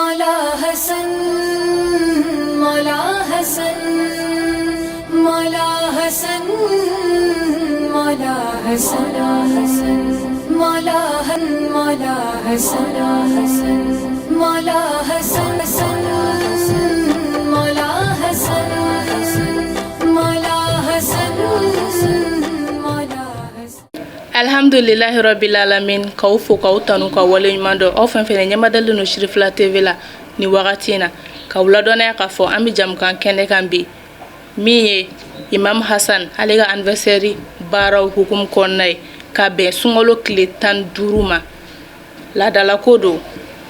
Mola Hasan, Mola Hasan, Mola Hasan, Mola Hasan, Mola Mola Hasan, Mola Hasan, Mola Hasan, Mola Hasan, Mola Hasan. Alhamdulilahi rabbil alamin, k'aw fo, k'aw tanu, ka waleɲuman dɔn. Aw fɛn fɛn ɲɛmadalen don Sirifila TV la ni wagati in na, k'aw ladɔnniya k'a fɔ an bɛ jamukan kɛnɛ kan bi, min ye Imam Hasan ale ka anniversaire baaraw hukumu kɔnɔna ye, ka bɛn sunkalo tile 15 ma. Laadalako don,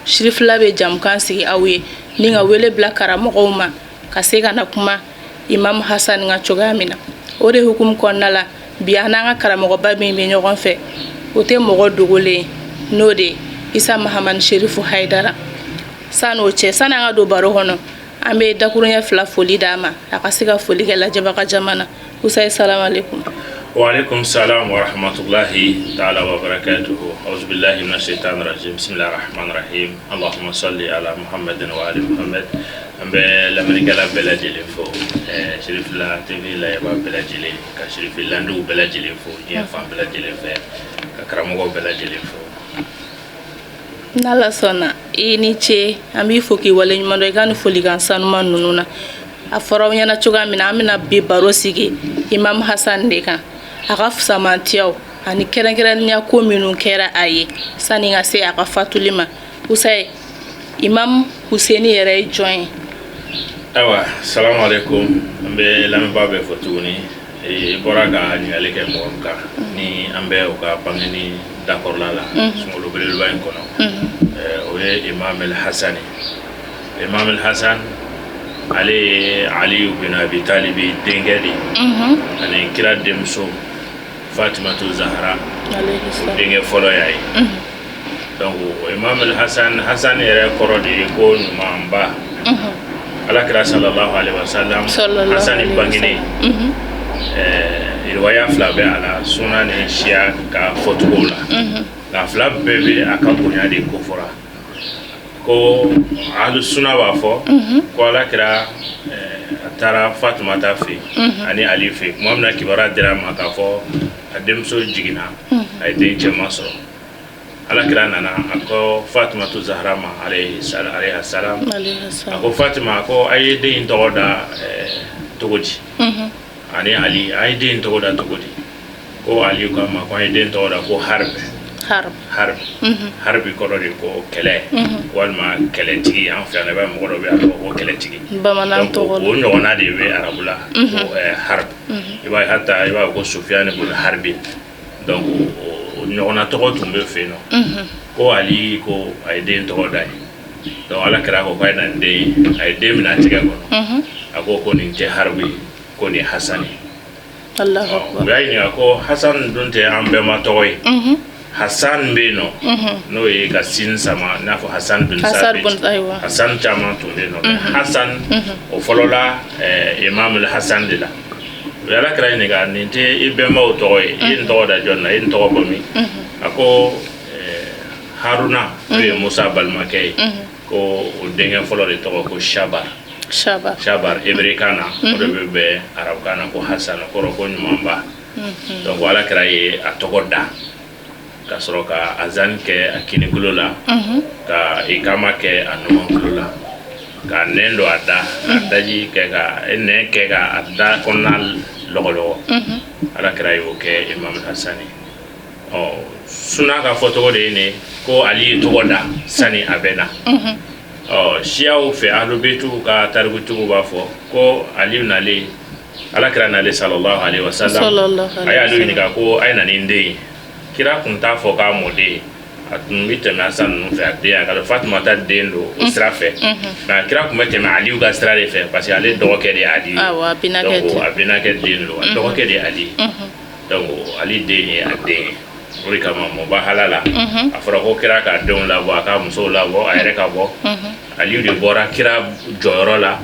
Sirifila bɛ jamukan sigi aw ye ni ka wele bila karamɔgɔw ma ka se ka na kuma Imam Hasan ka cogoya min na. O de hukumu kɔnɔna la, bi an n'an ka karamɔgɔba min bɛ ɲɔgɔn fɛ, o tɛ mɔgɔ dogolen, n'o de ye Isa Mahamani Serifu Hayidara. San'o cɛ, sani an ka don baro kɔnɔ, an bɛ dakuruɲɛ fila foli d'a ma, a ka se ka foli kɛ lajɛbaga jama na. Usayi, salamu aleykum. Wa alaikum salam wa rahmatullahi ta'ala wa barakatuhu. Auzu billahi minash shaitanir rajim. Bismillahir rahmanir rahim. Allahumma salli ala Muhammadin wa ali Muhammad. An bɛ lamɛnnikɛla bɛɛ lajɛlen fo, Sirifila TV lajɛbaa bɛɛ lajɛlen, ka Sirifilandiw bɛɛ lajɛlen fo diɲɛ fan bɛɛ lajɛlen fɛ, ka karamɔgɔw bɛɛ lajɛlen fo. N'Ala sɔnna, i ni ce. An b'i fo k'i waleɲuman dɔn i ka nin folikan sanuman ninnu na. A fɔra aw ɲɛna cogoya min na, an bɛna bi baro sigi Imam Hasan de kan, a ka fusamantiyaw ani kɛrɛnkɛrɛnnenya ko minnu kɛra a ye sani ka se a ka fatuli ma. Usayi, Imam Huseni yɛrɛ ye jɔn ye? Ayiwa, salamu aleykum. An bɛ lamɛnbaa bɛɛ fo tuguni. I bɔra ka ɲininkali kɛ mɔgɔ min kan ni an bɛ o ka bangeni dakɔrɔla la sunkalo belebeleba in kɔnɔ, o ye Imam El Hasan ye. Imam El Hasan, ale ye Aliyu bin Abi Talibi denkɛ de ye, ani kira denmuso Fatimatu Zahara, o denkɛ fɔlɔ y'a ye. Donc Imam El Hasan, Hasan yɛrɛ kɔrɔ de ye ko ɲumanba. Alakira sallallahu alaihi wasallam, Hasan bangenen, riwaya fila bɛ a la sunna ni siya ka fɔcogo la, nka fila bɛɛ bɛ a ka bonya de kofɔra. Ko ahlu sunna b'a fɔ ko alakira a taara Fatumata fɛ yen ani Ali fɛ yen tuma min na kibaruya dira a ma k'a fɔ a denmuso jiginna, a ye den cɛman sɔrɔ. Alakira nana, a ko Fatumatu Zahara ma alayhi salam, a ko Fatima, a ko a ye den in tɔgɔ da cogo di? Ani Ali, a ye den in tɔgɔ da cogo di? Ko Ali ko a ma ko an ye den tɔgɔ da ko Harb. Harb, Harbi kɔrɔ de ko kɛlɛ walima kɛlɛtigi. An fɛ yan, i b'a ye mɔgɔ dɔ bɛ yen, a tɔgɔ ko kɛlɛtigi. Bamanan tɔgɔ. O ɲɔgɔnna de bɛ arabu la ko Harb. I b'a ye, hata i b'a ye ko Sufiyani bun Harbi. Donc o ɲɔgɔnna tɔgɔ tun bɛ fɛ yen nɔ. Ko Ali ko a ye den tɔgɔ da ye. Donc ala kira ko k'a ye na ni den ye. A ye den minɛ a tɛgɛ kɔnɔ, a ko ko nin tɛ Harbi ye, ko nin ye Hasan ye. U y'a ɲininka ko Hasan dun tɛ an bɛnba tɔgɔ ye? Hasan bɛ yen nɔ, n'o ye ka sin sama, i n'a fɔ Hasan bin Sabit. Hasan caman tun bɛ yen nɔ. Hasan o fɔlɔla Imam Hasan de la. U ye ala kira ɲininka: nin tɛ i bɛnbaw tɔgɔ ye, i ye nin tɔgɔ da jɔn na? I ye nin tɔgɔ bɔ min? A ko Haruna, n'o ye Musa balimakɛ ye, ko o denkɛ fɔlɔ de tɔgɔ ko Shabar. Shabar. Shabar heberekan na, o de bɛ bɛn arabukan na ko Hasan, kɔrɔ ko ɲumanba. Donc ala kira ye a tɔgɔ da ka sɔrɔ ka azan kɛ a kinikulo la, ka ikama kɛ a numankulo la, ka nɛn don a da, ka daji kɛ, ka nɛn kɛ ka a da kɔnɔna lɔgɔlɔgɔ. Ala kira y'o kɛ Imam Hasan ye. Ɔ, suna ka fɔcogo de ye nin ko Ali ye tɔgɔ da sani a bɛ na. Ɔ, siyaw fɛ, ahlubetiw ka tarikutigiw b'a fɔ ko Ali nalen, ala kira nalen sallallahu alaihi wasallam, a y'ale ɲininka ko a ye na ni n den ye. Kira kun t'a fɔ k'a mɔden ye, a tun bɛ tɛmɛ Hasan ninnu fɛ, a den, a ka Fatumata den don o sira fɛ, nka kira tun bɛ tɛmɛ Aliyu ka sira de fɛ, parce que ale dɔgɔkɛ de ye Ali ye. Donc a bɛnakɛ den don, a dɔgɔkɛ de ye Ali ye. Donc Ali den ye a den ye. O de kama mubahala la, a fɔra ko kira ka denw labɔ, a ka musow labɔ, a yɛrɛ ka bɔ. Aliyu de bɔra kira jɔyɔrɔ la,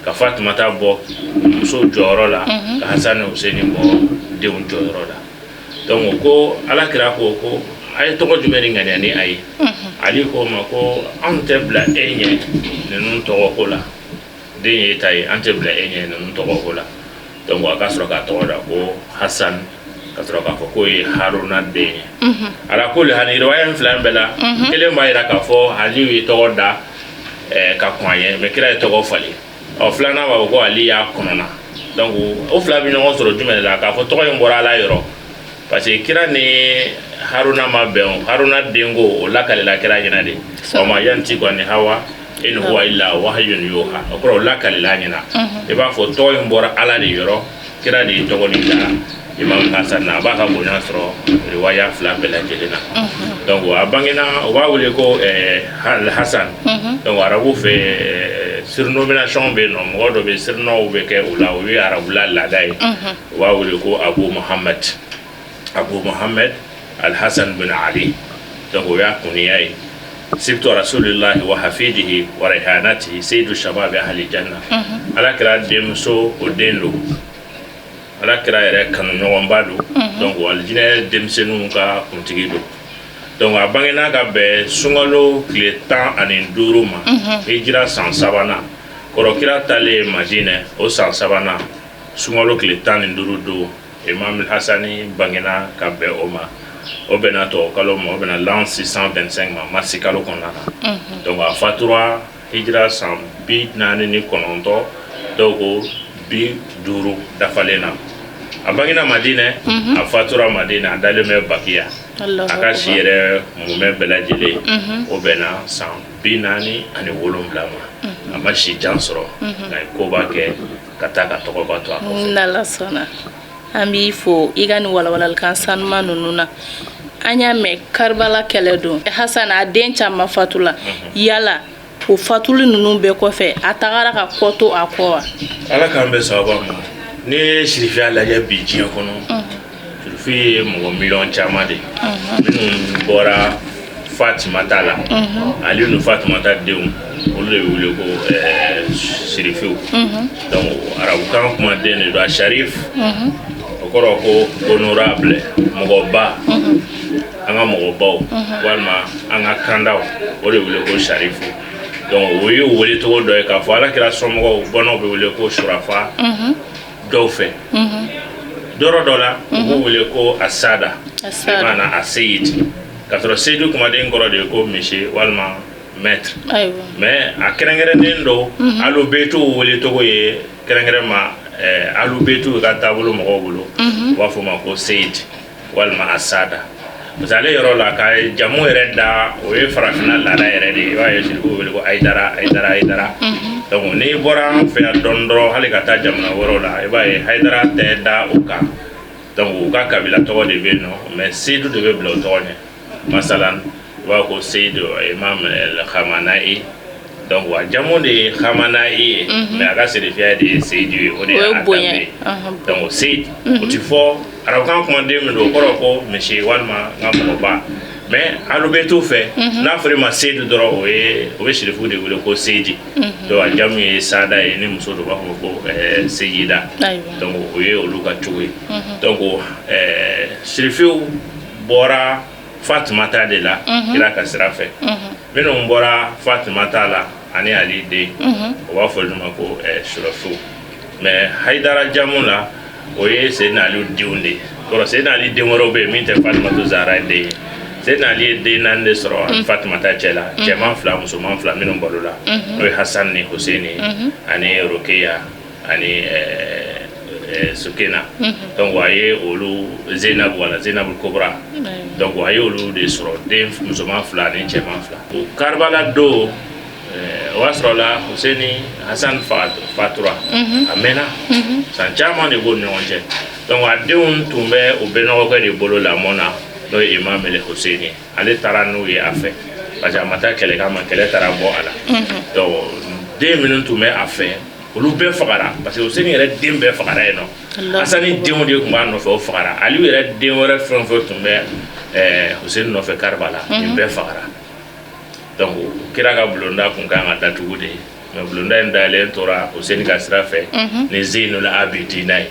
ka Fatumata bɔ muso jɔyɔrɔ la, ka Hasan ni Huseni bɔ denw jɔyɔrɔ la. Donc ko ala kira ko ko A ye tɔgɔ jumɛn de ŋaniya ni a ye? Ali ko ma ko anw tɛ bila e ɲɛ ninnu tɔgɔ ko la, den ye ta ye, an tɛ bila e ɲɛ ninnu tɔgɔ ko la. Donc a ka sɔrɔ k'a tɔgɔ da ko Hasan, ka sɔrɔ k'a fɔ k'o ye Haruna den ye. Ala kulli hal, riwaya in fila in bɛɛ la, kelen b'a jira k'a fɔ Aliyu ye tɔgɔ da ka kɔn a ɲɛ, mais kira ye tɔgɔ falen. Ɔ, filanan b'a fɔ ko Ali y'a kɔnɔna. Donc o fila bɛ ɲɔgɔn sɔrɔ jumɛn de la? K'a fɔ tɔgɔ in bɔra Ala yɔrɔ, parce que kira ni Haruna ma bɛn. O Haruna den ko, o lakalila kira ɲɛna de. Wa ma yantiku ani hawa in huwa illa wahyun yuha. O kɔrɔ, o lakalila ɲɛna. I b'a fɔ tɔgɔ in bɔra Ala de yɔrɔ, kira de ye tɔgɔ nin da Imam Hasan na. A b'a ka bonya sɔrɔ riwaya fila bɛɛ lajɛlen na. Donc a bangena, u b'a wele ko Hasan. Donc arabu fɛ, surnomination bɛ yen nɔ, mɔgɔ dɔ bɛ surnom bɛ kɛ o la, o ye arabula laada ye. U b'a wele ko Abu Muhammad, Abu Muhammad Al-Hasan bin Ali. Donc o y'a kuniya ye. Sibtu rasulillahi wa hafidihi wa rayhanatihi, sayyidu shababi ahli janna. Ala kira denmuso, o den don, Ala kira yɛrɛ kanu ɲɔgɔnba don. Donc alijinɛ denmisɛnninw ka kuntigi don. Donc a bangena ka bɛn sunkalo tile 15 ma, hijira san sabanan kɔrɔ. Kira talen Madinɛ, o san sabanan sunkalo tile 15 don, Imam Hasani bangena ka bɛn o ma. O bɛnna tubabu kalo ma, o bɛnna l'an 625 ma, marisi kalo kɔnɔna na. Donc a fatura hijira san 49, dɔw ko 50 dafalen na. A bangena Madinɛ, a fatura Madinɛ, a dalen bɛ Bakiya. A ka si yɛrɛ mumɛ bɛɛ lajɛlen, o bɛnna san 47 ma. A ma si jan sɔrɔ, nka ye koba kɛ ka taa ka tɔgɔba to a kɔfɛ. N'Ala sɔnna, an b'i fo i ka nin walawalalikan sanuma ninnu na. An y'a mɛn Karibala kɛlɛ don, Hasan a den caman fatula. Yala o fatuli ninnu bɛɛ kɔfɛ, a tagara ka kɔ to a kɔ wa? Ala k'an bɛ sababa ma. N'i ye sirifiya lajɛ bi diɲɛ kɔnɔ, sirifi ye mɔgɔ miliyɔn caman de minnu bɔra Fatimata la. Ali ni Fatimata denw, olu de bɛ wele ko sirifiw. Donc arabukan kumaden de don. A sharif, o kɔrɔ ko honorable, mɔgɔba, an ka mɔgɔbaw walima an ka kandaw, o de wele ko sharifu. Donc o ye wele cogo dɔ ye k'a fɔ Ala kira somɔgɔw bɔnnaw bɛ wele ko surafa. Dɔw fɛ, yɔrɔ dɔ la, u b'u wele ko asada, maana a seyid, k'a sɔrɔ seyidu kumaden kɔrɔ de ye ko monsieur walima maître. Mais a kɛrɛnkɛrɛnnen don alubetuw wele cogo ye kɛrɛnkɛrɛn ma. Alubetuw ka taabolo mɔgɔw bolo, u b'a fɔ o ma ko seyid walima asada, parce que ale yɔrɔ la ka jamu yɛrɛ da, o ye farafinna laada yɛrɛ de ye. I b'a ye sirifu wele ko Ayidara, Ayidara, Ayidara. Donc n'i bɔra an fɛ yan dɔɔni dɔrɔn, hali ka taa jamana wɛrɛw la, i b'a ye Hayidara tɛ da o kan. Donc u ka kabila tɔgɔ de bɛ yen nɔ, mais seyidu de bɛ bila o tɔgɔ ɲɛ. Masalan, i b'a fɔ ko Seyidu Imam Hamanayi. Donc wa jamu de ye Hamanayi ye, mais a ka serifiya de ye Seyidu ye, o de ye a danbe ye. Donc Seyid, o ti fɔ arabukan kumaden min don, o kɔrɔ ko monsieur walima n ka mɔgɔba. Mais alubetu fɛ, n'a fɔra i ma Seyidu dɔrɔn, o ye o bɛ sirifu de wele ko Seyidi. Donc a jamu ye Sada ye, ni muso don, u b'a fɔ ko Seyida. Donc o ye olu ka cogo ye. Donc sirifiw bɔra Fatumata de la, kira ka sira fɛ. Minnu bɔra Fatumata la ani Ali den, o b'a fɔ olu ma ko surafiw. Mais Hayidara jamu la, o ye Seyidina Ali denw de ye. Kɔrɔ, Seyidina Ali den wɛrɛw bɛ yen min tɛ Fatumata Zahara den ye. Seyidina Ali ye den naani de sɔrɔ ani Fatumata cɛ la, cɛman fila, musoman fila. Minnu balola, n'o ye Hasan ni Hussein ani Rokeya ani Sukena. Donc a ye olu, Zeinabu, wala Zeinabu Kobra. Donc a ye olu de sɔrɔ, den musoman fila ani cɛman fila. O Karibala don, o y'a sɔrɔ la Hussein, Hasan fatura, a mɛnna, san caman de b'o ni ɲɔgɔn cɛ. Donc a denw tun bɛ o bɛnɔgɔkɛ de bolo lamɔ na, n'o ye Imam El Hussein ye. Ale taara n'u ye a fɛ, parce que a ma taa kɛlɛ kama, kɛlɛ taara bɔ a la. Donc den minnu tun bɛ a fɛ, olu bɛɛ fagara, parce que Hussein yɛrɛ den bɛɛ fagara yen nɔ. Hasani denw de tun b'a nɔfɛ, o fagara. Aliyu yɛrɛ den wɛrɛ fɛn o fɛn tun bɛ Hussein nɔfɛ Karibala, nin bɛɛ fagara. Donc kira ka bulonda kun kan ka datugu de, mais bulonda in dayɛlɛn tora Hussein ka sira fɛ ni Zeinul Abidina ye.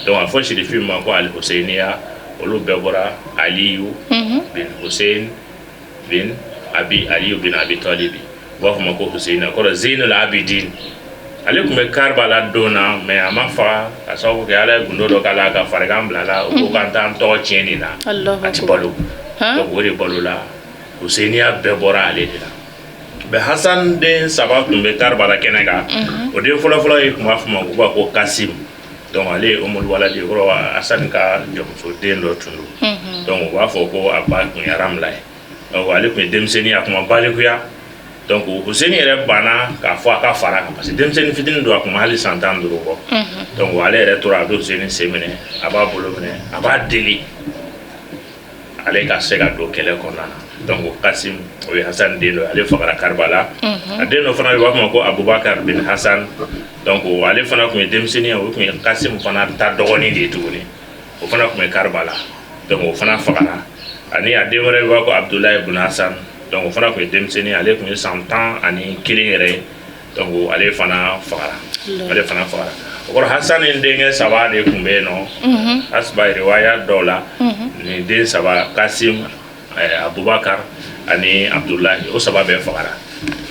Donc a fɔ sirifi ma ko Al Husseiniya. Olu bɛɛ bɔra Aliyu bin Hussein bin Abi Aliyu bin Abi Talibi. U b'a fɔ ma ko Hussein, a kɔrɔ Zeinul Abidin. Ale tun bɛ Karibala don na, mais a ma faga ka sababu kɛ Ala ye gundo dɔ k'a la, ka farigan bila a la. O ko k'an t'an tɔgɔ tiɲɛ nin na, a ti balo. Donc o de balola, Husseiniya bɛɛ bɔra ale de la. Mais Hasan den saba tun bɛ Karibala kɛnɛ kan. O den fɔlɔfɔlɔ ye, tun b'a fɔ ma ko Kasim. Donc ale ye Umul Waladi, kɔrɔ Hasan ka jɔnmuso den dɔ tun don. Donc u b'a fɔ ko a ba tun ye Ramla ye. Donc ale tun ye denmisɛnnin, a tun ma balikuya. Donc Hussein yɛrɛ banna k'a fɔ a ka fara kan, parce que denmisɛnnin fitinin don, a tun ma hali san 15 bɔ. Donc ale yɛrɛ tora, a bɛ Hussein sen minɛ, a b'a bolo minɛ, a b'a deli ale ka se ka don kɛlɛ kɔnɔna na. Donc Kasim, o ye Hasan den dɔ ye, ale fagara Karibala. A den dɔ fana, u b'a fɔ ma ko Abubakar bin Hasan. Donc ale fana tun ye denmisɛnnin ye, o tun ye Kasim fana ta dɔgɔnin de ye tuguni. O fana tun bɛ Karibala, donc o fana fagara. Ani a den wɛrɛ, b'a ko Abudulayi bin Hasan. Donc o fana tun ye denmisɛnnin ye, ale tun ye san 11 yɛrɛ ye. Donc ale fana fagara, ale fana fagara. O kɔrɔ, Hasan ni denkɛ saba de tun bɛ yen nɔ. Asiba riwaya dɔw la, nin den saba, Kasim, Abubakar ani Abudulayi, o saba bɛɛ fagara.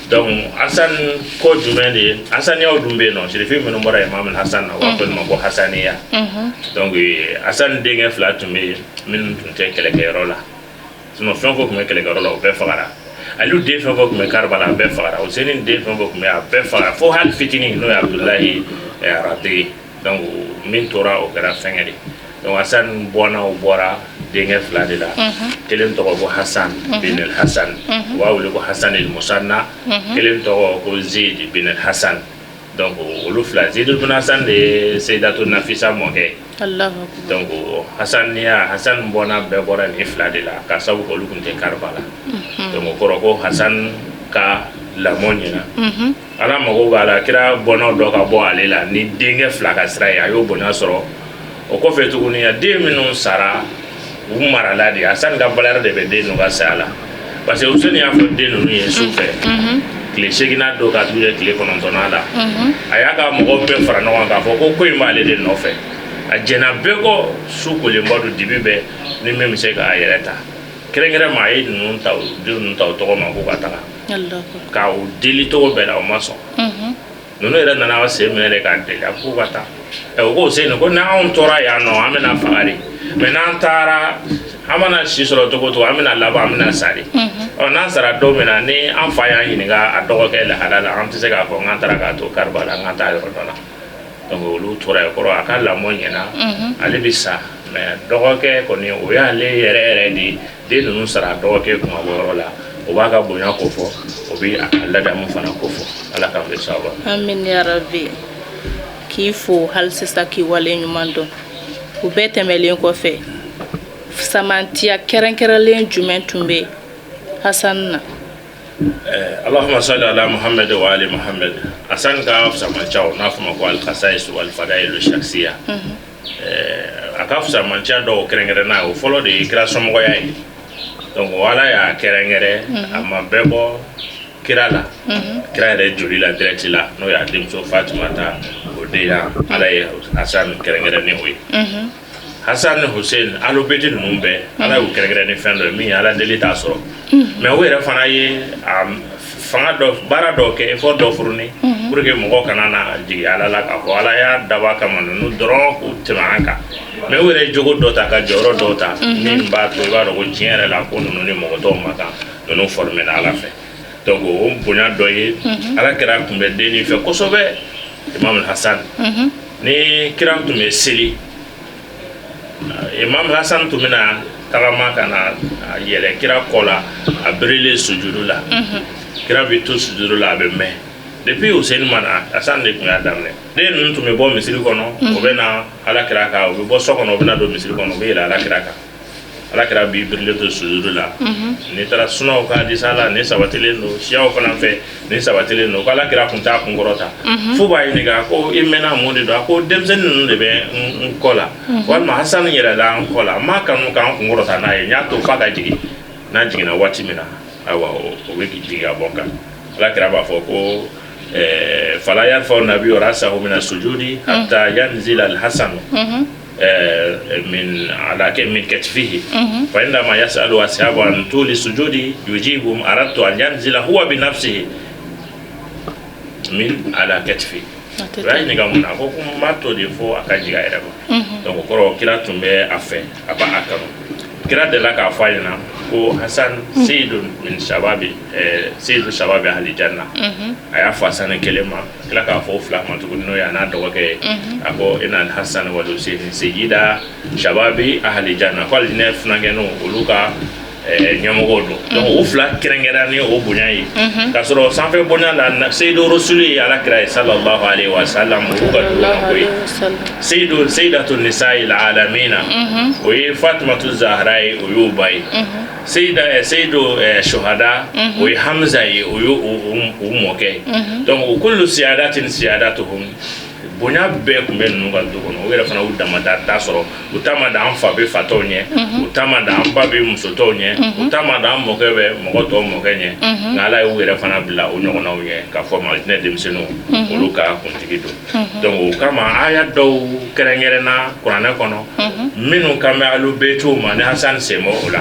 Donc Hasan ko jumɛn de ye? Hasaniyaw dun bɛ yen nɔ, sirifi minnu bɔra Imam Hasan na, u b'a fɔ olu ma ko Hasaniya. Donc Hasan denkɛ fila tun bɛ yen minnu tun tɛ kɛlɛkɛyɔrɔ la, sinon fɛn o fɛn tun bɛ kɛlɛkɛyɔrɔ la, o bɛɛ fagara. Aliyu den fɛn o fɛn tun bɛ Karibala, a bɛɛ fagara. Hussein den fɛn o fɛn tun bɛ, a bɛɛ fagara, fo hali fitinin, n'o ye Abudulayi Rade ye. Donc min tora, o kɛra fɛnkɛ de. Donc Hasan bɔnnaw bɔra denkɛ fila de la. Kelen tɔgɔ ko Hasan bin el Hasan, u b'a wele ko Hasan el Musanna. Kelen tɔgɔ ko Zid bin el Hasan. Donc olu fila, Zid bin Hasan de ye Seyidatu Nafisa mɔkɛ. Donc Hasaniya, Hasan bɔnna bɛɛ bɔra nin fila de la, ka sababu kɛ olu tun tɛ Karibala. Donc o kɔrɔ ko Hasan ka lamɔ ɲɛna. Ala mago b'a la kira bɔnnaw dɔ ka bɔ ale la ni denkɛ fila ka sira ye, a y'o bonya sɔrɔ. O kɔfɛ tuguni, a den minnu sara, u marala de. Hasan ka valeur de bɛ den ninnu ka saya la, parce que Hussein y'a fɔ den ninnu ye su fɛ, tile seeginna don ka tugu tile kɔnɔntɔnna la, a y'a ka mɔgɔw bɛɛ fara ɲɔgɔn kan k'a fɔ ko in b'ale de nɔfɛ. A jɛnna bɛɛ kɔ, su kolenba don, dibi bɛɛ ni min bɛ se k'a yɛrɛ ta kɛrɛnkɛrɛn ma, a ye ninnu ta, den ninnu ta o tɔgɔ ma k'u ka taga k'a u deli cogo bɛɛ la, o ma sɔn. Ninnu yɛrɛ nana sen minɛ de k'a deli, a k'u ka taa. O ko Hussein ko n'anw tora yan nɔ, an bɛna faga de, mais n'an taara, an mana si sɔrɔ cogo o cogo, an bɛna laban, an bɛna sa de. Ɔ, n'an sara don min na, ni an fa y'an ɲininka a dɔgɔkɛ lahala la, an tɛ se k'a fɔ k'an taara k'a to Karibala, k'an taa yɔrɔ dɔ la. Donc olu tora yen, kɔrɔ a ka lamɔ ɲɛna. Ale bɛ sa, mais dɔgɔkɛ kɔni, o y'ale yɛrɛ yɛrɛ de. Den ninnu sara dɔgɔkɛ kunmabɔyɔrɔ la, o b'a ka bonya kofɔ, o bɛ a ka ladamu fana kofɔ. Ala k'an bɛ sababu. Amin ya rabbi. K'i fo hali sisan, k'i wale ɲuman dɔn. O bɛɛ tɛmɛlen kɔfɛ, samantiya kɛrɛnkɛrɛnlen jumɛn tun bɛ Hasan na? Allahumma salli ala Muhammad wa ali Muhammad. Hasan ka fisamancaw, n'a fɔ ma ko al-khasais wal fadailu shakhsiya, a ka fisamanca dɔw kɛrɛnkɛrɛn o fɔlɔ de ye kira sɔmɔgɔya ye. Donc Ala y'a kɛrɛnkɛrɛn, a ma bɛɛ bɔ kira la, kira yɛrɛ joli la direct la, n'o y'a denmuso Fatumata, o de ya Ala ye Hasan kɛrɛnkɛrɛn ni o ye. Hasan ni Hussein, alobeti ninnu bɛɛ, Ala y'u kɛrɛnkɛrɛn ni fɛn dɔ ye min ye Ala deli t'a sɔrɔ. Mais o yɛrɛ fana ye a fanga dɔ, baara dɔ kɛ, effort dɔ fourni pour que mɔgɔw kana na jigin Ala la k'a fɔ Ala y'a dabɔ a kama ninnu dɔrɔn k'u tɛmɛ an kan. Mais u yɛrɛ ye jogo dɔ ta ka jɔyɔrɔ dɔw ta min b'a to i b'a dɔn ko tiɲɛ yɛrɛ la ko ninnu ni mɔgɔ tɔw ma kan, ninnu formé na Ala fɛ. Donc o bonya dɔ ye, Ala kira tun bɛ den nin fɛ kosɛbɛ, Imam Hasan. Ni kira tun bɛ seli, Imam Hasan tun bɛna tagama ka na a yɛlɛ kira kɔ la, a birilen sujudu la. Kira bɛ to sujudu la, a bɛ mɛn. Depuis Hussein ma na, Hasan de tun y'a daminɛ. Den ninnu tun bɛ bɔ misiri kɔnɔ, o bɛ na Ala kira kan, u bɛ bɔ so kɔnɔ, u bɛ na don misiri kɔnɔ, u bɛ yɛlɛ Ala kira kan. Ala kira b'i birilen to sujudu la. N'i taara sunaw ka hadisa la, nin sabatilen don siyaw fana fɛ, nin sabatilen don ko Ala kira kun t'a kun kɔrɔta fo b'a ɲininka ko i mɛnna mun de don. A ko denmisɛnnin ninnu de bɛ n kɔ la, walima Hasan yɛlɛla n kɔ la, n m'a kanu k'an kun kɔrɔta n'a ye, n y'a to f'a ka jigin. N'a jiginna waati min na, ayiwa, o bɛ jigin ka bɔ n kan. Ala kira b'a fɔ ko fala yarfa'u nabiyyu ra'sahu mina sujudi hatta yanzila al-hasanu. من على من كتفه فعندما يسأل أصحابه عن طول سجوده يجيبهم أردت أن ينزل هو بنفسه من على كتفي. U y'a ɲininka mun na, a ko ko n b'a to de fo a ka jigin a yɛrɛ ma. Donc o kɔrɔ, kira tun bɛ a fɛ, a b'a kanu. Kira delila k'a fɔ a ɲɛna ko Hasan seyidu min shababi, seyidu shababi ahli janna. A y'a fɔ Hasan kelen ma, a tila k'a fɔ o fila ma tuguni, n'o ye a n'a dɔgɔkɛ ye. A ko inna Hasan wal Husaini seyida shababi ahli janna, ko alijinɛ funankɛninw, olu ka ɲɛmɔgɔw don. Donc o fila kɛrɛnkɛrɛn ni o bonya ye, k'a sɔrɔ sanfɛ bonya la, seyidu rasuli ye ala kira ye sallallahu alaihi wa sallam, olu ka du kɔnɔ ko ye. Seyidu seyidatu nisa'i alamina, o ye Fatimatu Zahra ye, o y'o ba ye. Seyida seyidu shuhada, o ye Hamza ye, o y'o o mɔkɛ ye. Donc o kullu siyadatin siyadatuhum, bonya bɛɛ tun bɛ ninnu ka du kɔnɔ. U yɛrɛ fana, u damada ta sɔrɔ, u ta ma dan an fa bɛ fatɔw ɲɛ, u ta ma dan an ba bɛ musotɔw ɲɛ, u ta ma dan an mɔkɛ bɛ mɔgɔ tɔw mɔkɛ ɲɛ. Nka ala y'u yɛrɛ fana bila o ɲɔgɔnnaw ɲɛ, k'a fɔ alijinɛ denmisɛnninw, olu ka kuntigi don. Donc o kama, aya dɔw kɛrɛnkɛrɛnna kuranɛ kɔnɔ minnu kan bɛ alu betiw ma, ni Hasan sen bɔ o la.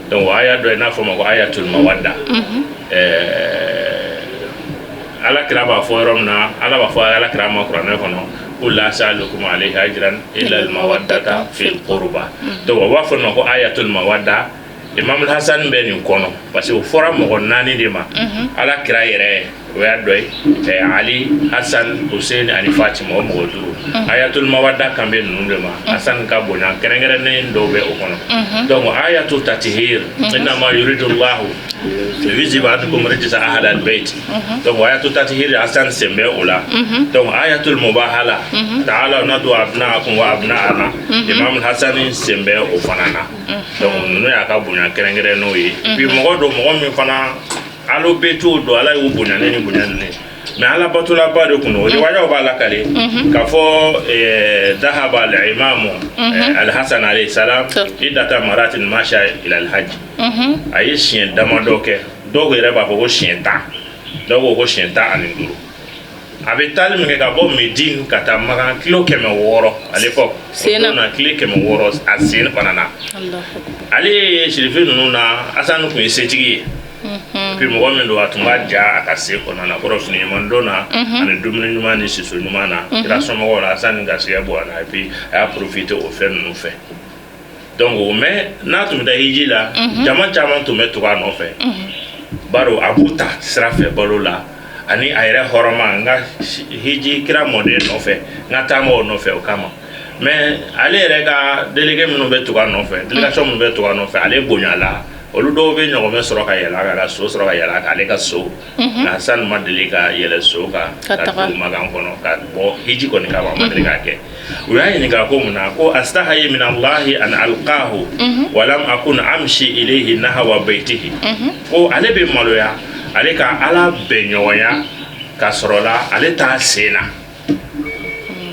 Donc o aya dɔ ye n'a fɔ ma ko ayatul mawadda. Ala kira b'a fɔ yɔrɔ min na, ala b'a fɔ ala kira ma kuranɛ kɔnɔ ko la as'alukum alayhi ajran illa al mawaddata fil qurba. Donc o b'a fɔ ma ko ayatul mawadda. Imam Hasan bɛ nin kɔnɔ parce que o fɔra mɔgɔ naani de ma. Ala kira yɛrɛ, o y'a dɔ ye, Ali, Hasan, Hussein ani Fatima, o mɔgɔ duuru. Ayatul mawadda kan bɛ ninnu de ma. Hasan ka bonya kɛrɛnkɛrɛnnen dɔw bɛ o kɔnɔ. Donc ayatu tatihir, innama yuridu Allahu liyuzhiba ankum rijsa ahlal bayt. Donc ayatu tatihir, Hasan sen bɛ o la. Donc ayatul mubahala, ta'ala nadu abnaakum wa abnaana, Imam Hasan sen bɛ o fana na. Donc ninnu y'a ka bonya kɛrɛnkɛrɛnnenw ye. Puis mɔgɔ don, mɔgɔ min fana alo betiw don, ala y'u bonya ne ni bonya ninnu ye, mais ala batolaba de kun don. Riwayaw b'a lakale k'a fɔ dahaba al-imamu al-Hasan alayhi salam iddata maratin masha ila al-hajj. A ye siɲɛ damadɔ kɛ, dɔw yɛrɛ b'a fɔ ko siɲɛ 10, dɔw ko ko siɲɛ 15. A bɛ taali min kɛ ka bɔ Medine ka taa Makan, kilo 600 à l'époque, o don na, kilo 600 a sen fana na. Ale ye sirifi ninnu na, Hasan tun ye setigi ye. Puis mɔgɔ min don, a tun b'a ja a ka se kɔnɔna na, kɔrɔ fini ɲuman don na ani dumuni ɲuman ni siso ɲuman na kira somɔgɔw la. Hasan garisɛgɛ bɔ a na, et puis a y'a profiter o fɛn ninnu fɛ. Donc mais n'a tun bɛ taa hiji la, jama caman tun bɛ tugu a nɔfɛ, baro a b'u ta sira fɛ balo la ani a yɛrɛ hɔrɔnma, n ka hiji kira mɔden nɔfɛ, n ka taama o nɔfɛ o kama. Mais ale yɛrɛ ka délégué minnu bɛ tugu a nɔfɛ, délégation minnu bɛ tugu a nɔfɛ, ale bonya la, olu dɔw bɛ ɲɔgɔmɛ sɔrɔ ka yɛlɛ a kan, so sɔrɔ ka yɛlɛ a kan, ale ka so. Nka Hasan ma deli ka yɛlɛ so kan ka don Makan kɔnɔ ka bɔ hiji kɔni kama, a ma deli k'a kɛ. U y'a ɲininka ko mun na, ko astahayi min Allahi an alqahu walam akun amshi ilayhi nahwa baytihi. Ko ale bɛ maloya ale ka ala bɛn ɲɔgɔnya ka sɔrɔ la ale t'a sen na.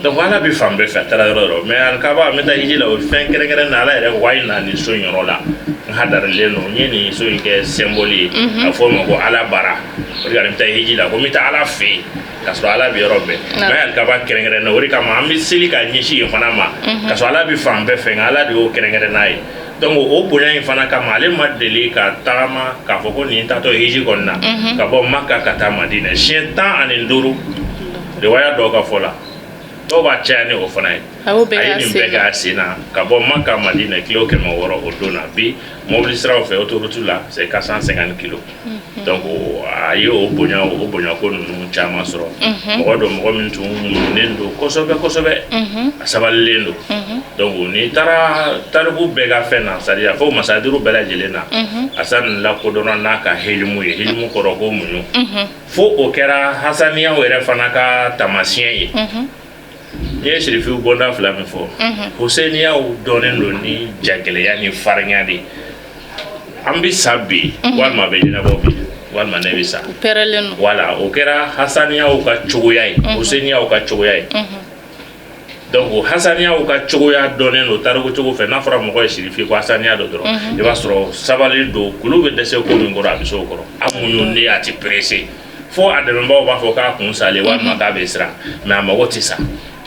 Donc ala bɛ fan bɛɛ fɛ, a taara yɔrɔ yɔrɔ, mais alikaba, n bɛ taa hiji la, o fɛn kɛrɛnkɛrɛn na, ala yɛrɛ wa na nin so in yɔrɔ la, n hadarilen don, n ye nin so in kɛ symbole ye, a fɔ o ma ko ala bara. O de ka n bɛ taa hiji la, ko n bɛ taa ala fɛ yen k'a sɔrɔ ala bɛ yɔrɔ bɛɛ, mais alikaba kɛrɛnkɛrɛn na. O de kama an bɛ seli ka ɲɛsin yen fana ma, k'a sɔrɔ ala bɛ fan bɛɛ fɛ, nka ala de y'o kɛrɛnkɛrɛn n'a ye. Donc o bonya in fana kama, ale ma deli ka tagama k'a fɔ ko nin taatɔ hiji kɔni na ka bɔ Maka ka taa Madina siɲɛ 15, riwaya dɔw ka fɔ la, dɔw b'a caya ni o fana ye. A y'o bɛɛ A ye k'a nin sen bɛɛ na. kɛ a sen na ka bɔ Maka Madina, kilo 600 o don na. Bi mobili siraw fɛ, autoroute la, c'est 450 kilos. Donc a ye o bonya, o bonya ko ninnu caman sɔrɔ. Mɔgɔ don, mɔgɔ min tun muɲunen don kosɛbɛ kosɛbɛ, a sabalilen don. Donc n'i taara tariku bɛɛ ka fɛn na, c'est à dire a fɔ masadiru bɛɛ lajɛlen na, Hasan lakodɔnna n'a ka helimu ye. Helimu kɔrɔ ko muɲu. Fo o kɛra hasaniyaw yɛrɛ fana ka taamasiyɛn ye. N'i ye sirifiw bɔnda fila min fɔ, huseniyaw dɔnnen don ni jagɛlɛya ni farinya de ye. An bɛ sa bi, walima a bɛ ɲɛnabɔ bi, walima ne bɛ sa. U pɛrɛlen don. Wala o kɛra hasaniyaw ka cogoya ye, huseniyaw ka cogoya ye. Donc o hasaniyaw ka cogoya dɔnnen don tariku cogo fɛ. N'a fɔra mɔgɔ ye sirifi ko hasaniya dɔ dɔrɔn, i b'a sɔrɔ sabali don, kulu bɛ dɛsɛ ko min kɔrɔ, a bɛ se o kɔrɔ, a muɲunen, a tɛ pressé. Fo a dɛmɛbaaw b'a fɔ k'a kun salen walima k'a bɛ siran, mais a mago tɛ sa,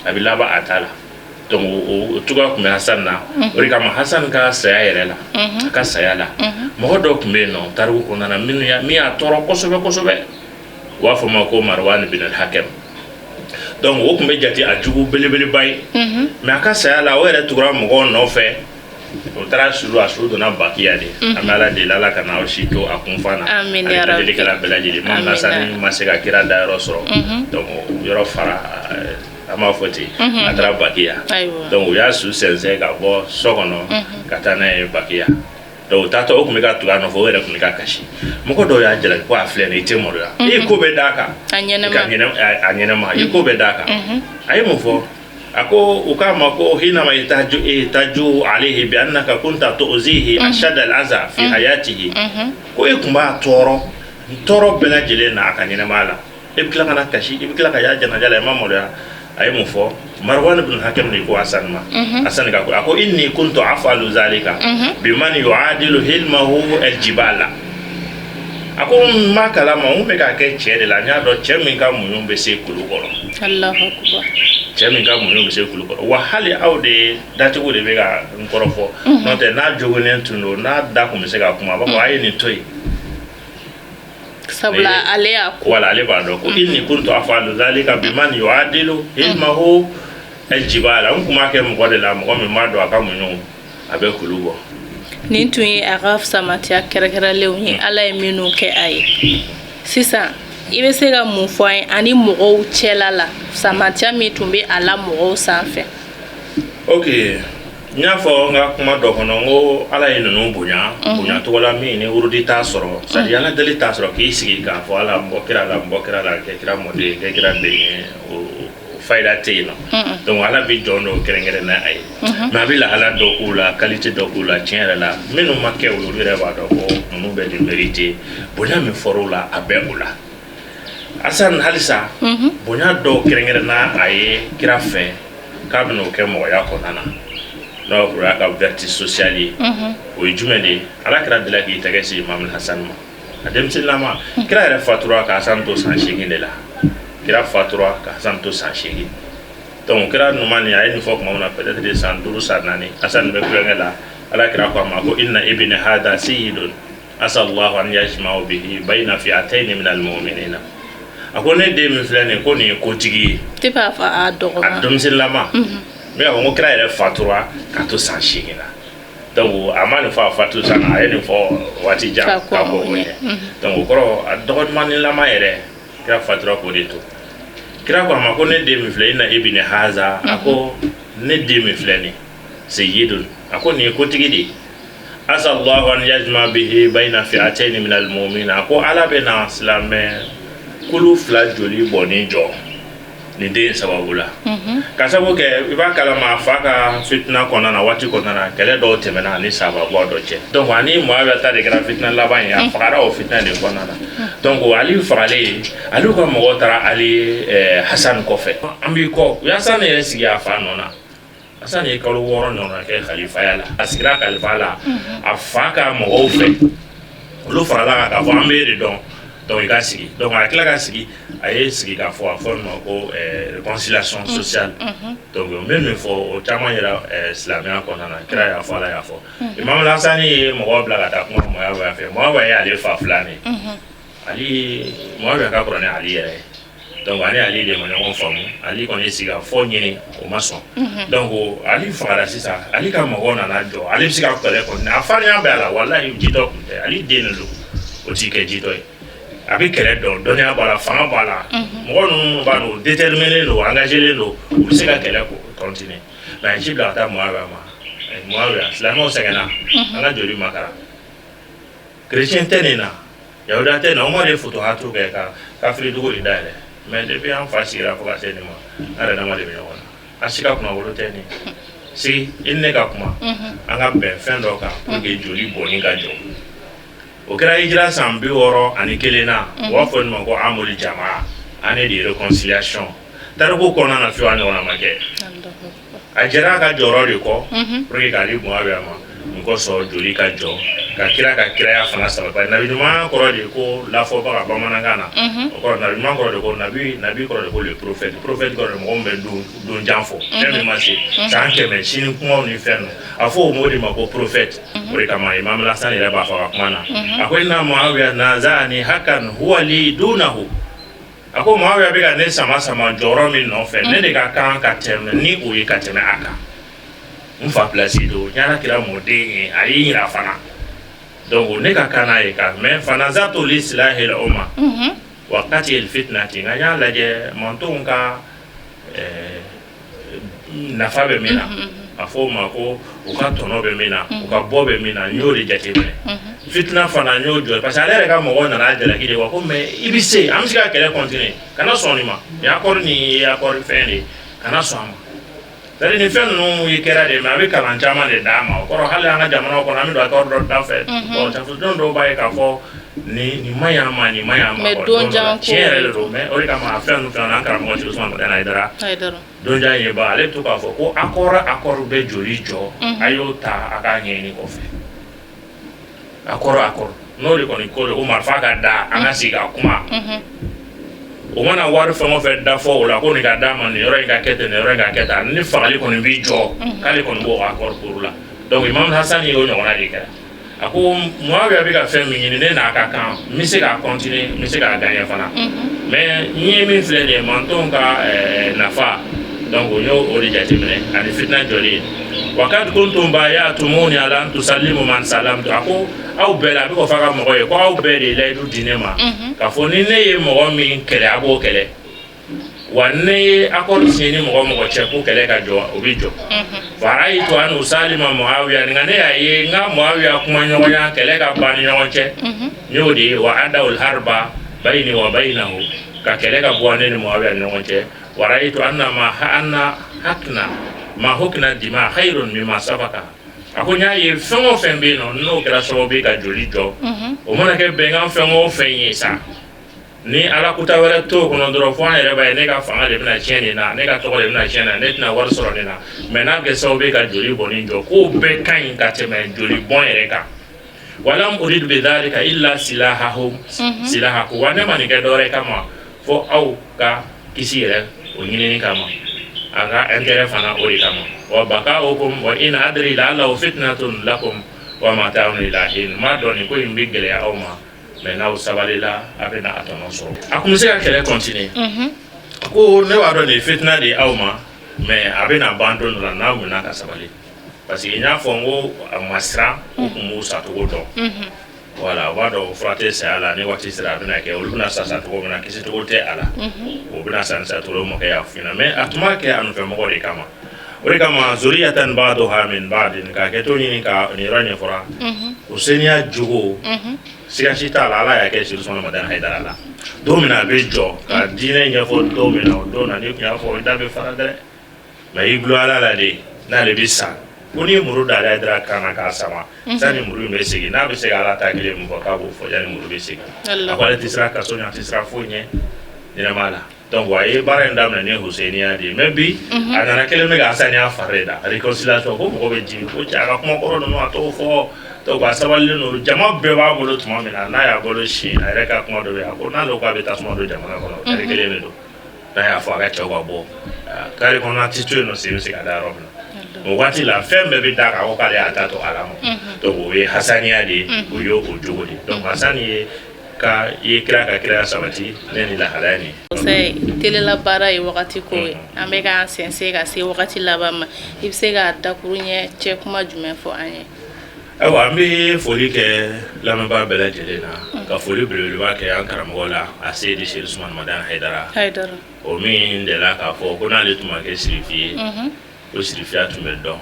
a bɛ laban a ta la. Donc o cogoya tun bɛ Hasan na. O de kama Hasan ka saya yɛrɛ la, a ka saya la, mɔgɔ dɔw tun bɛ yen nɔ tariku kɔnɔna na minnu ya min y'a tɔɔrɔ kosɛbɛ kosɛbɛ, u b'a fɔ o ma ko Marwan bin al-Hakam. Donc o tun bɛ jate a jugu belebeleba ye, mais a ka saya la, o yɛrɛ tugura mɔgɔw nɔfɛ, o taara su, a su donna Bakiya de. An bɛ Ala deli, Ala kana aw si to a kunfan na. Amin ya Rabbi. Lajɛlikɛla bɛɛ lajɛlen, Imam Hasani ma se ka kira dayɔrɔ sɔrɔ, donc yɔrɔ fara, an b'a fɔ ten, a taara Bakiya. Donc u y'a su sɛnsɛn ka bɔ so kɔnɔ ka taa n'a ye Bakiya. Donc o taatɔ, o tun bɛ ka tugu a nɔfɛ, o yɛrɛ tun bɛ ka kasi. Mɔgɔ dɔw y'a jalaki ko a filɛ nin ye, i tɛ maloya, i ye ko bɛɛ d'a kan. A ɲɛnama. A ɲɛnama, i ye ko bɛɛ d'a kan. A ye mun fɔ? A ko u k'a ma ko hinama ihtaju alayhi bi annaka kunta tu'zihi ashadda al-aza fi hayatihi, ko e tun b'a tɔɔrɔ tɔɔrɔ bɛɛ lajɛlen na a ka ɲɛnamaya la, e bɛ tila ka na kasi, i bɛ tila ka y'a janaja la, i ma maloya. A ye mun fɔ? Marwan ibn Hakam de ko Hasan ma, Hasan ka ko, a ko inni kuntu afalu zalika biman yu'adilu hilmahu aljibala. A ko n ma kalama, n bɛ k'a kɛ cɛ de la, n y'a dɔn cɛ min ka muɲu bɛ se kulu kɔrɔ. Allahu akbar. Cɛ min ka muɲu bɛ se kulu kɔrɔ. Wa hali aw de ye datigiw de bɛ ka n kɔrɔfɔ, n'o tɛ n'a joginnen tun don, n'a da tun bɛ se ka kuma, a b'a fɔ a ye nin to yen. Sabula ale y'a ko. Wala, ale b'a dɔn ko inni kuntu afalu zalika biman yu'adilu hilmahu aljibala, n tun b'a kɛ mɔgɔ de la, mɔgɔ min b'a dɔn a ka muɲu a bɛ kulu bɔ. Nin tun ye a ka samatiya kɛrɛnkɛrɛnlenw ye, Ala ye minnu kɛ a ye. Sisan i bɛ se ka mun fɔ an ye ani mɔgɔw cɛla la, samatiya min tun bɛ a la mɔgɔw sanfɛ? Ok, n y'a fɔ n ka kuma dɔ kɔnɔ, n ko Ala ye ninnu bonya bonya cogo la min ni wurudi t'a sɔrɔ, c'est à dire Ala deli t'a sɔrɔ k'i sigi k'a fɔ Ala n bɔ kira la, n bɔ kira la, kɛ kira mɔden, kɛ kira den ye, o fayida tɛ yen nɔ. Donc Ala bɛ jɔn dɔw kɛrɛnkɛrɛn n'a ye, mais a bɛ lahala dɔ k'u la, qualité dɔ k'u la. Tiɲɛ yɛrɛ la, minnu ma kɛ olu yɛrɛ b'a dɔn ko ninnu bɛ nin mérité. Bonya min fɔr'u la, a bɛ o la. Asan halisa bonya dɔw kɛrɛnkɛrɛn n'a a ye kira fɛ k'a bɛna o kɛ mɔgɔya kɔnɔna na, n'o y'a ka vertu sociale ye. O ye jumɛn de ye? Ala kira delila k'i tɛgɛ se Imam Hasan ma, a denmisɛnninlama. Kira yɛrɛ fatura ka Hasan to san 8 de la. Kira fatura ka Hasan to san 8. Donc kira numan nin, a ye nin fɔ tuma min na, peut-être san 5, san 4, Hasan bɛ kulonkɛ la. Ala kira ko a ma ko inna ibni hada sayyidun asa Allahu an yajma'u bihi bayna fi'atayn min al-mu'minina. A ko ne den min filɛ nin ye, ko nin ye kotigi ye. Tɛ b'a fɔ a dɔgɔma. A denmisɛnninlama. N bɛ k'a fɔ ko kira yɛrɛ fatura ka to san 8 na. Donc a ma nin fɔ a fatu san na, a ye nin fɔ waati jan ka bɔ o ɲɛ. Donc o kɔrɔ, a dɔgɔmanilama yɛrɛ, kira fatura k'o de to. Kira ko a ma ko ne den min filɛ, inna ibni haza, a ko ne den min filɛ nin, sayyidun, a ko nin ye kotigi de ye, asa Allahu an yajma bihi bayna fi'atayn min al-mu'minin. A ko Ala bɛna silamɛ kulu fila joli bɔ ni jɔ nin den sababu la. Ka sababu kɛ, i b'a kalama, a fa ka fitina kɔnɔna na, waati kɔnɔna na, kɛlɛ dɔw tɛmɛna ani sababu dɔ cɛ. Donc ani Muawiya ta de kɛra fitina laban ye, a fagara o fitina de kɔnɔna na. Donc Ali fagalen, Ali ka mɔgɔw taara Ali Hasan kɔfɛ, an b'i kɔ. U ye Hasan yɛrɛ sigi a fa nɔ na. Hasan ye kalo 6 ɲɔgɔn kɛ kalifaya la. A sigira kalifa la a fa ka mɔgɔw fɛ, olu farala kan k'a fɔ an b'e de dɔn, donc i ka sigi. Donc a tila ka sigi, a ye sigi k'a fɔ, a fɔ ma ko réconciliation sociale. Donc n bɛ min fɔ, o caman yɛrɛ silamɛya kɔnɔna na, kira y'a fɔ, Ala y'a fɔ. Imam Hasani ye mɔgɔw bila ka taa kuma Muawiya fɛ. Muawiya ye ale fa filan de ye. Ali, Muawiya ka kɔrɔ ni Ali yɛrɛ ye. Donc ani Ali de ma ɲɔgɔn faamu. Ali kɔni ye sigi ka fɔ ɲini, o ma sɔn. Donc Ali fagara. Sisan Ali ka mɔgɔw nana jɔ, Ali bɛ se ka kɛlɛ kɔni, a farinya bɛ a la. Walahi, jitɔ tun tɛ, Ali den de don, o t'i kɛ jitɔ ye. A bɛ kɛlɛ dɔn, dɔnniya b'a la, fanga b'a la. Mɔgɔ ninnu b'a dɔn, déterminé don, engagé don, u bɛ se ka kɛlɛ continuer. Mais a ye ci bila ka taa Muawiya ma. Muawiya, silamɛw sɛgɛnna, an ka joli makara, chrétien tɛ nin na, yahudiya tɛ nin na. Umar ye futuhatu kɛ ka kafiri dugu de dayɛlɛ. Mais depuis an fa sigira fo ka se nin ma, an yɛrɛ dama de bɛ ɲɔgɔn na, an si ka kunnawolo tɛ nin. Sigi, i ni ne ka kuma, an ka bɛn fɛn dɔ kan pour que joli bɔnni ka jɔ. O kɛra hijira san 61 na. U b'a fɔ nin ma ko amul jamaa, année de réconciliation. Tariku kɔnɔna na, fiyewu a ɲɔgɔnna ma kɛ. A jɛra a ka jɔyɔrɔ de kɔ pour que k'ale Muawiya ma. Mun Mun kosɔn joli ka jɔ ka kira ka kiraya fana sabati. Nabi ɲuman kɔrɔ de ko lafɔbaga bamanankan na. O kɔrɔ, nabi ɲuman kɔrɔ de ko nabi, nabi kɔrɔ de ko le prophète. Prophète kɔrɔ de mɔgɔ min bɛ don jan fɔ, fɛn min ma se san 100 sini kumaw ni fɛn ninnu, a fɔ o mot de ma ko prophète. O de kama Imam Hasan yɛrɛ b'a fɔ a ka kuma na, a ko inna Muawiya nazani hakan huwa li dunahu. A ko Muawiya bɛ ka ne sama sama jɔyɔrɔ min nɔfɛ, ne de ka kan ka tɛmɛ ni o ye ka tɛmɛ a kan. N fa place don, n y'ala kira mɔden ye, a y'i yira fana, donc ne ka kan n'a ye ka mais fanazatu li silahil umma wa qatil fitnati. Nka n y'a lajɛ, mantonw ka nafa bɛ min na, a fɔ o ma ko u ka tɔnɔ bɛ min na, u ka bɔ bɛ min na, n y'o de jateminɛ. Fitina fana, n y'o jɔ, parce que ale yɛrɛ ka mɔgɔw nana jalaki de wa ko mais i bɛ se, an bɛ se ka kɛlɛ continuer, kana sɔn nin ma, nin accord nin ye accord fɛn de ye, kana sɔn a ma. C'est à dire nin fɛn ninnu ye kɛra de, mais a bɛ kalan caman de d'a ma. O kɔrɔ, hali an ka jamanaw kɔnɔ, an bɛ don accord dɔ da fɛ, bon, fasodenw dɔw b'a ye k'a fɔ nin ma ɲi a ma, nin ma ɲi a ma. Mais don dɔ la, don jan ko tiɲɛ yɛrɛ de don. Mais o de kama a fɛn ninnu fɛn an karamɔgɔ Sidi Usumani Madani Hayidara Hayidara. donjan ye ba, ale bɛ to k'a fɔ ko accord bɛ joli jɔ, a y'o ta, a k'a ɲɛɲini kɔfɛ. Accord n'o de kɔni ko de ko marifa ka da, an ka sigi ka kuma. O mana wari fɛn o fɛn da fɔ o la ko nin ka d'a ma, nin yɔrɔ in ka kɛ ten, nin yɔrɔ in ka kɛ tan, ni fagali kɔni b'i jɔ, k'ale kɔni b'o accord kuru la. Donc Imam Hassan ye o ɲɔgɔnna de kɛra. A ko Muawiya bɛ ka fɛn min ɲini, ne n'a ka kan, n bɛ se k'a continuer, n bɛ se k'a gagner fana, mais n ye min filɛ nin ye, mantonw ka nafa, donc n y'o o de jateminɛ ani fitina jɔli ye. Wa kad kuntum bayatumuni ala an tusallimu man salamtu. A ko aw bɛɛ la, a bɛ k'o fɔ a ka mɔgɔ ye ko aw bɛɛ de ye layidu di ne ma k'a fɔ ni ne ye mɔgɔ min kɛlɛ, a b'o kɛlɛ, wa ne ye accord signé ni mɔgɔ o mɔgɔ cɛ ko kɛlɛ ka jɔ, o bɛ jɔ. Faraitu an usalima Muawiya, nka ne y'a ye n ka Muawiya kuma ɲɔgɔnya, kɛlɛ ka ban ni ɲɔgɔn cɛ, n y'o de ye. Wa adawul harba bayni wa baynahu, ka kɛlɛ ka bɔ ne ni Muawiya ni ɲɔgɔn cɛ. Wa raitu anna ma anna hakna ma hukna dima khairun mimma sabaka. A ko n y'a ye fɛn o fɛn bɛ yen nɔ, n'o kɛra sababu ye ka joli jɔ, o mana kɛ bɛnkan fɛn o fɛn ye sa, ni ala kuta wɛrɛ t'o kɔnɔ dɔrɔn, fo an yɛrɛ b'a ye ne ka fanga de bɛna tiɲɛ nin na, ne ka tɔgɔ de bɛna tiɲɛ na, ne tɛna wari sɔrɔ nin na, mais n'a bɛ kɛ sababu ye ka joli bɔn nin jɔ, k'o bɛɛ ka ɲi ka tɛmɛ joli bɔn yɛrɛ kan. Walam uridu bidhalika illa silahahum silahakum. Wa ne ma nin kɛ dɔwɛrɛ kama fo aw ka kisi yɛrɛ, o ɲinini kama, a ka intérêt fana, o de kama. Wa bakaukum wa in adri la'allahu fitnatun lakum wa mata'un ila hin. M'a dɔn nin ko in bɛ gɛlɛya aw ma, mais n'aw sabalila, a bɛ na a tɔnɔ sɔrɔ. A kun bɛ se ka kɛlɛ continuer. A ko ne b'a dɔn nin ye fitina de ye aw ma, mais a bɛ na ban don dɔ la n'aw minɛ ka sabali, parce que n y'a fɔ n ko a ma siran, u kun b'u sacogo dɔn. Voilà, u b'a dɔn fura tɛ saya la, ni waati sera a bɛna kɛ, olu bɛna sa cogo min na, kisi cogo tɛ a la, o bɛna sa ni sa cogo, mɔkɛ y'a f'i ɲɛna. Mais a tun b'a kɛ a nɔfɛ mɔgɔw de kama. O de kama zuriyatan ba'duha min ba'din, ka kɛ to ɲini ka nin yɔrɔ ɲɛfɔra. Useniya jogo, siga si t'a la, ala y'a kɛ Sidi Usumani Madani Hayidara la. Don min na a bɛ jɔ ka diinɛ ɲɛfɔ, don min na, o don na n'i tun y'a fɔ, i da bɛ fara dɛ, mais i gulo ala la de, n'ale bɛ sa ko n'i ye muru da Hayidara kan na k'a sama, sani muru in bɛ segin, n'a bɛ se ka ala ta kelen min fɔ k'a b'o fɔ yanni muru bɛ segin. A ko ale tɛ siran kaso ɲɛ, a tɛ siran foyi ɲɛ ɲɛnɛma la. Donc a ye baara in daminɛ ni Huseniya de ye, mais bi a nana kelen bɛ ka Hasaniya fari da réconciliation ko mɔgɔ bɛ jigin ko cɛ a ka kuma kɔrɔ ninnu a t'o fɔ. Donc a sabalilen don, jama bɛɛ b'a bolo tuma min na, n'a y'a bolo si, a yɛrɛ ka kuma dɔ bɛ yen, a ko n'ale ko k'a bɛ tasuma don jamana kɔnɔ, kari kelen de don, n'a y'a fɔ a ka cɛw ka bɔ kari kɔnɔ, a tɛ to yen nɔ, sen bɛ se ka da yɔrɔ min na. O waati la, fɛn bɛɛ bɛ da kan ko k'ale y'a ta to ala ma. Donc o ye Hasaniya de ye, o ye o jogo de ye. Donc Hasani ye ka i ye kira ka kiraya sabati ne ni lahalaya nin ye. Telela baara ye wagati ko ye, an bɛ k'an sɛnsɛn ka se wagati laban ma. I bɛ se ka dakuru ɲɛ cɛ kuma jumɛn fɔ an ye? Ayiwa, an bɛ foli kɛ lamɛnbaa bɛɛ lajɛlen na, ka foli belebeleba kɛ an karamɔgɔ la, a Seyidi Seri Usumani Madani Hayidara. Hayidara. O min delila k'a fɔ ko n'ale tun ma kɛ sirifi ye, ko sirifiya tun bɛ dɔn.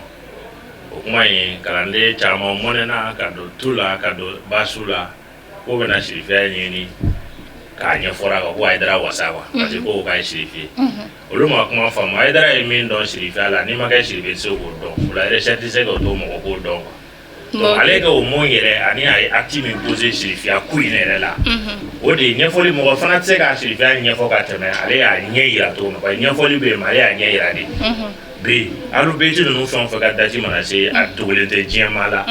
O kuma in, kalanden caman mɔnɛna ka don tu la, ka don basu la, k'o bɛna sirifiya ɲini k'a ɲɛfɔra kan ko Hayidara wasa quoi, parce que ko k'a ye sirifi ye. Olu ma kuma faamu. Hayidara ye min dɔn sirifiya la, n'i ma kɛ sirifi ye, i tɛ se k'o dɔn. O la recherche tɛ se k'o to mɔgɔ k'o dɔn quoi. Donc ale ka o mot yɛrɛ ani a ye acte min posé sirifiya ko in yɛrɛ la, o de ye ɲɛfɔli. Mɔgɔ fana tɛ se ka sirifiya ɲɛfɔ ka tɛmɛ ale y'a ɲɛ yira cogo min na, parce que ɲɛfɔli bɛ yen, mais ale y'a ɲɛ yira de. Bi alubeti ninnu fɛn o fɛn ka date mana se, a dogolen tɛ diɲɛ maa la.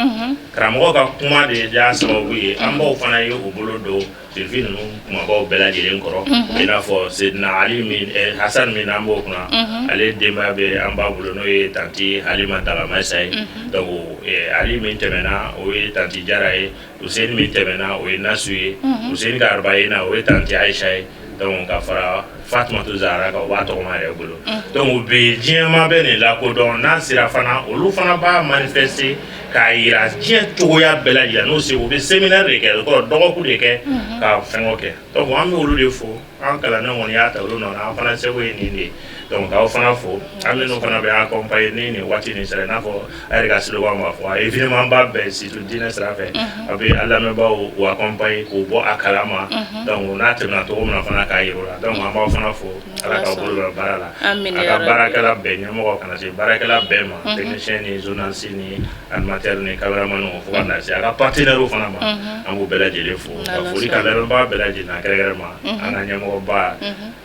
Karamɔgɔ ka kuma de y'a sababu ye, an baw fana ye u bolo don sirifi ninnu kumabaw bɛɛ lajɛlen kɔrɔ, i n'a fɔ Sedina Ali min, Hasan min n'an b'o kunna, ale denbaya bɛ an ba bolo, n'o ye tanti Halima Dalamayisa ye. Donc Ali min tɛmɛna, o ye tanti Jara ye. Useni min tɛmɛna, o ye Nasu ye. Useni ka arbayina, o ye tanti Ayisa ye. Donc ka fara Fatumatu Zahara kan, o b'a tɔgɔma yɛrɛ bolo. Donc bi diɲɛmaa bɛ nin lakodɔn. N'a sera fana, olu fana b'a manifester k'a yira diɲɛ cogoya bɛɛ lajɛlen. N'u se, u bɛ séminaire de kɛ, o kɔrɔ dɔgɔkun de kɛ ka fɛngɛ kɛ. Donc an bɛ olu de fo. An kalandenw kɔni y'a ta olu nɔ na, an fana seko ye nin de ye. Donc k'aw fana fo, an minnu fana bɛ accompagner ni nin waati nin sera, i n'a fɔ a yɛrɛ ka slogan b'a fɔ, a événement ba bɛɛ, surtout diinɛ sira fɛ, a bɛ an lamɛnbaaw u accompagner k'u bɔ a kalama. Donc n'a tɛmɛna cogo min na fana, k'a yir'u la. Donc an b'aw fana fo, Ala k'aw bolo mɛn baara la. A ka baarakɛla bɛɛ, ɲɛmɔgɔ kana se baarakɛla bɛɛ ma, technicien ni journaliste ni animateur ni cameraman, fo ka na se a ka partenaire fana ma, an b'u bɛɛ lajɛlen fo. Ka foli ka lamɛnbaa bɛɛ lajɛlen na, kɛrɛnkɛrɛnma an ka ɲɛmɔgɔba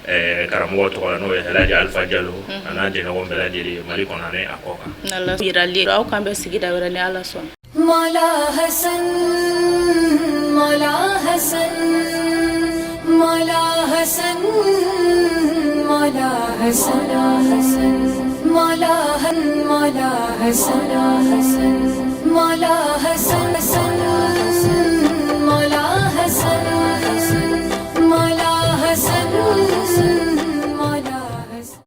karamɔgɔ tɔgɔ la, n'o ye Elhaji Alifa Jalo, a n'a jɛɲɔgɔn bɛɛ lajɛlen Mali kɔnɔ ani a kɔ kan. Yirali aw k'an bɛ sigida wɛrɛ ni Ala sɔnna. Mala Hasan, Mala Hasan, Mala Hasan, Mala Hasan, Mala Mala Hasan, Mala Hasan.